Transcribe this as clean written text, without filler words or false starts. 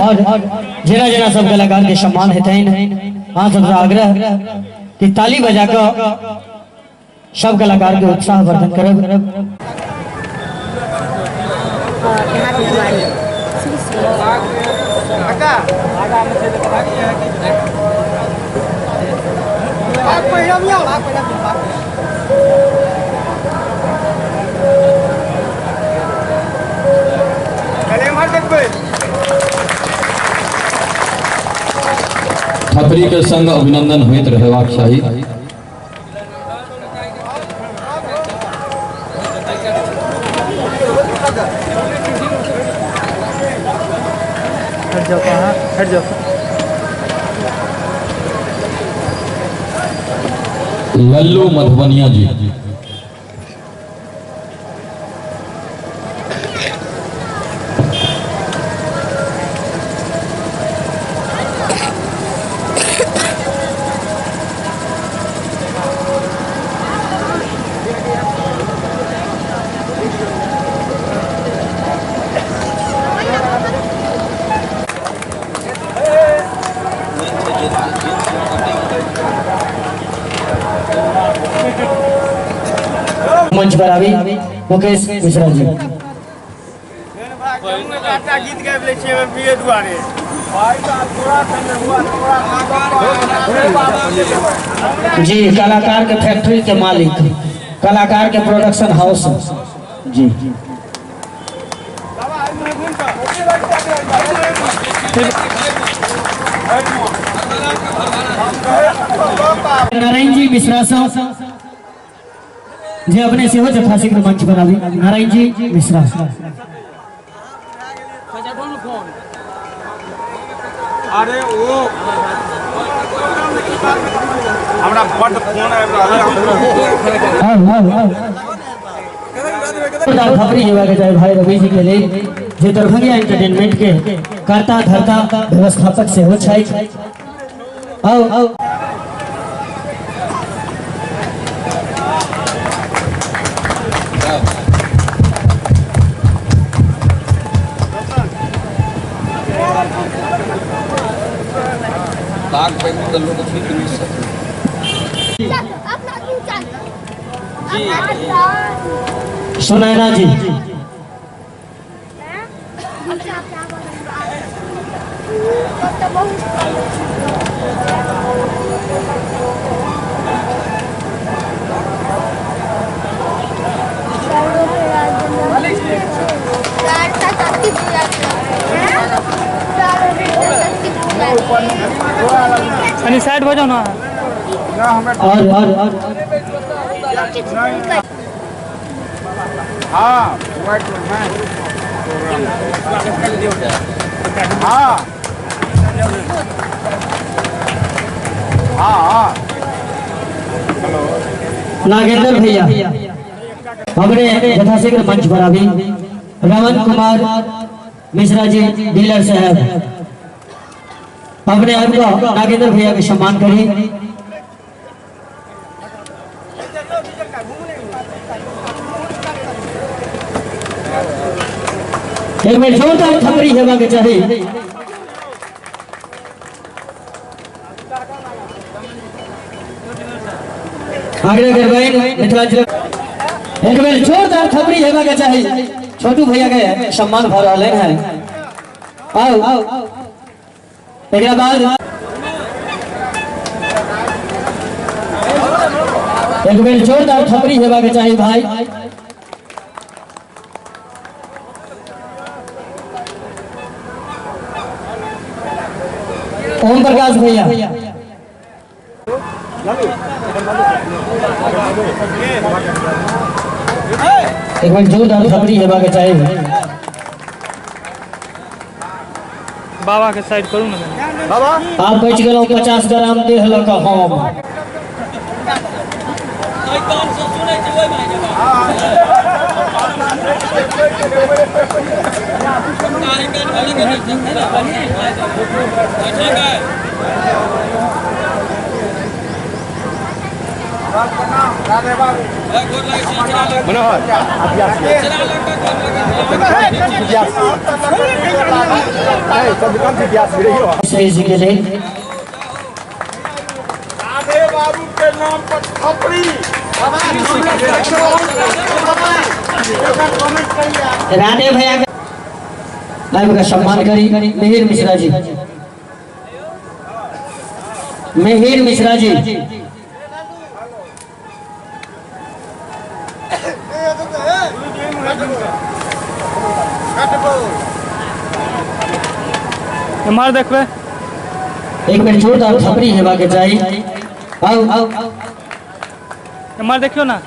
और जेना जेना सब कलाकार के सम्मान हेतनि, अहाँ सबसँ आग्रह कि ताली बजा कऽ सब कलाकार के उत्साह वर्धन करब। थपड़ी के संग अभिनंदन होइत रहबाक चाही। हट जाओ, कहाँ हट जाओ। लल्लू मधुबनिया जी। मंच पर आवी मुकेश मिश्रा जी। गीत गाबि लै छियै बीए दुआरे। जी कलाकार के फैक्ट्री के मालिक, कलाकार के प्रोडक्शन हाउस जी। नारायण जी मिश्रा साहब जे अपने सेहो यथाशीघ्र मंच पर आबी। नारायण जी मिश्रा। अरे ओ हमरा बड्ड फोन आबि रहल है। खबरी हेबाक चाही भाई रवि जी के लेल, जे दरभंगा एंटरटेनमेंट के कर्ता धर्ता व्यवस्थापक सेहो छथि। आउ ताक पैघ तऽ लोक छुटि नहि सकै। सुनैना जी। कनी साइड भऽ जाउ ना। और हाँ व्हाइट में हाँ हाँ हाँ। नागेंद्र भैया हमरे यथाशीघ्र मंच पर आवी। रमन कुमार मिश्रा जी डीलर साहब अपने आपको नागेंद्र भैया के सम्मान करी। एक बेर जोरदार थपड़ी हेबा के चाही। आग्रह करबनि मिथिलांचल एक बेर जोरदार थपड़ी हेबा के चाही। छोटू भैया के सम्मान भऽ रहल है। आउ एकरा बाद एक बेर जोरदार थपड़ी हेबा के चाही भाई। ओम प्रकाश भैया। एक बेर जोरदार थपड़ी हेबा के चाही। बाबा के साइड करू ना। बाबा आप बच गेलहुँ 50 ग्राम देह लऽ कऽ हम। सही जी के लेल राधे बाबू के नाम पर थपड़ी। राधे भैया के आबि के सम्मान करी मिहिर मिश्रा जी, मिहिर मिश्रा जी। एम्हर देखबै। एक बेर जोरदार थपड़ी हेबाक चाही। आउ। एम्हर देखियौ ने।